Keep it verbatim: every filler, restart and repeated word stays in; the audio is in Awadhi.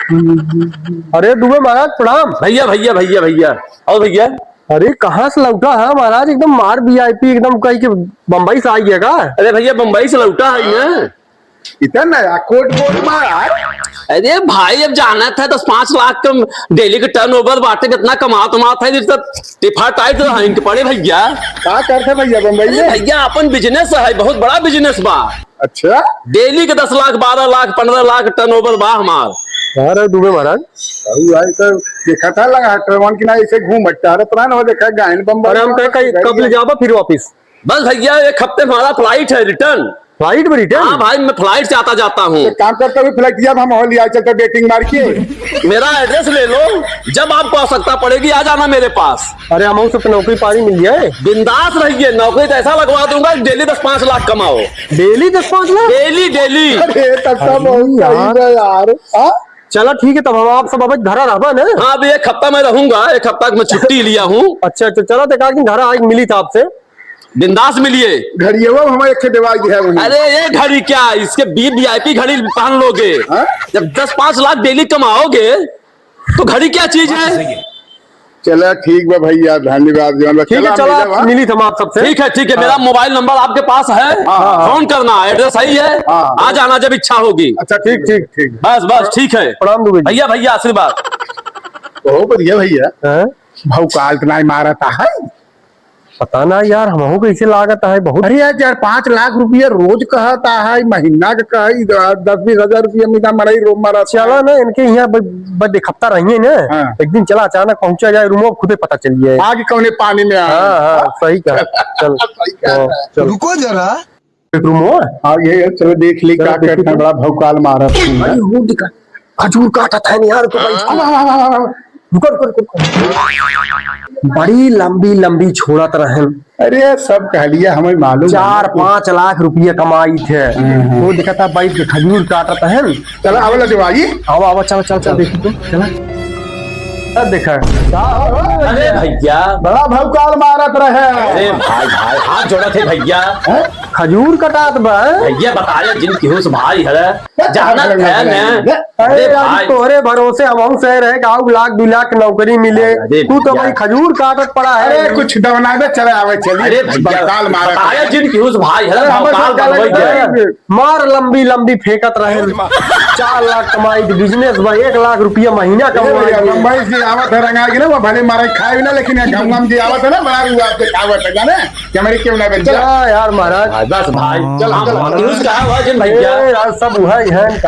अरे दुबे महाराज, प्रणाम। भइया, भइया, भइया, भइया। और भइया? अरे, कहाँ से लौटा है महाराज? एकदम मार वीआईपी, एकदम कहीं के बम्बई से आई है का? अरे भइया, बम्बई से लौटा है ना। इतना नया कोट वोट मारा है। अरे भाई, अब जानत है, दस पाँच लाख क डेली क टर्नओवर बाटे, कितना कमात उमात है, जब टिफा टाइट तो हइंक पड़े भइया। का करते भइया बम्बई अरे में? भइया, अपन बिजनेस है, बहुत बड़ा बिजनेस बा। अच्छा। डेली के दस लाख, बारह लाख, पन्द्रह लाख टर्नओवर बा हमार। यार, दुबे महाराज। अरे भाई, तो देखा था लगा, ट्रेवन की ना ऐसे घूम टहरत रहा ना, वो देखा गायन बम्बई अरे, हम कहे, कहीं कब ले जाबा फिर वापिस? बस भइया, एक हफ्ते हमारा फ्लाइट है रिटर्न। फ्लाइट में रिटर्न? हाँ भाई, मैं फ्लाइट से आता जाता हूँ। तो काम करते हुए फ्लाइट, जब हम हो लिया चलते डेटिंग मार के। मेरा एड्रेस ले लो, जब आपको आवश्यकता पड़ेगी, आ जाना मेरे पास। अरे, हम सबके नौकरी पानी मिल जाए। बिंदास रहिए, नौकरी तो ऐसा लगवा दूंगा, डेली दस पाँच लाख कमाओ। डेली दस पाँच लाख? डेली, डेली। अरे, तब तो अरे बहुत सही यार। है यार। हाँ? चला ठीक है, तब हम आप सब अब घरा रहबा ना? हाँ, अभी एक हफ्ता मैं रहूंगा, एक हफ्ता की मैं छुट्टी लिया हूँ। अच्छा, अच्छा, चला तो एक आध दिन घरा आके मिली था आपसे। बिंदास मिलिए। घड़िया वो हमारे एक ठे देवाई है वही। अरे ये घड़ी क्या, इसके बी वीआईपी घड़ी पहन लोगे। हाँ? जब दस पाँच लाख डेली कमाओगे तो घड़ी क्या चीज है? चला ठीक बा भइया, धन्यवाद जौन बा। ठीक है, चला चला, मिला बा। मिली हम आप सबसे। ठीक है, ठीक है, मेरा हाँ। मोबाइल नंबर आपके पास है, हाँ, हाँ। फोन करना, एड्रेस सही है, हाँ। आ जाना जब इच्छा होगी। अच्छा, ठीक, ठीक, ठीक। बस, बस, ठीक है। प्रणाम दुबे जी। भइया, भइया, आशीर्वाद। बहुत बढ़िया भइया। हाँ? भौकाल तो नाई मारत है। पता ना यार, हमहू कैसे लागत है बहुत। अरे यार, चार पाँच लाख रुपया रोज कहत है, महीना के कही, दस बीस हजार रुपया महीना मरई रो मरत है। चला ना, इनके यहाँ ब-, बस एक हफ्ता रहिए ना, हाँ। एक दिन चला अचानक पहुंचा जाए रूम, खुदे पता चल जाए। आगे कौने पानी में आ। हाँ, हाँ, सही कहा। चल। सही कहा। हाँ, चल। रुको जरा। एक रूम हो? हाँ, ये, ये, चलो देख ली, चलो का देखी करता है, तो। बड़ा भौकाल मारत है। अरे, वो दिखा, खजूर काटत है यार, तो भाई। आवा, आवा, आवा, आवा। रुको, रुको, रुको, रुको। बड़ी लंबी, लंबी छोड़त रहन। अरे, सब कह लिया, हमें मालूम है। चार पाँच लाख रुपया कमाई थे। हाँ, हाँ। वो दिखा था, भाई, खजूर काटत है। चला, आवा, लजवाई। आवा, आवा, चल, चल, चल, देखी तो, चला। अब देखा। अरे भैया। बड़ा भौकाल मारत रहे। अरे भाई, भाई, हाथ जोड़त है भैया। हैं? खजूर कटात बा। भैया बताया जिन केहू से भाई है। जानत है ना। अरे अरे यार, भाई। तोहरे भरोसे हम से रहे कि आऊ लाख दू लाख नौकरी मिले। अरे तू तो भैया। भाई खजूर काटत पड़ा है। अरे कुछ दवना दे, चले आवे चली। अरे भैया, भौकाल मारत बताया है। जिन केहू से भाई है, अरे हमर भौकाल सब गलत बनवाई है। है। मार लंबी लंबी फेंकत रहे। चार लाख कमाई के बिजनेस बा, एक लाख रुपया महीना ए कमाई भैया, के। बम्बई से आवत है रंगा के ना, वो भले मारे खाए भी ना, लेकिन ये घम घम जी आवत है ना, बड़ा रुआ के आवत है, जाने? कि हमारे क्यों ना बन जा। जा यार महाराज। हाँ, बस भाई, चल, चल, चल। न्यूज़ कहाँ हुआ जिन भैया? ए यार, सब वही है।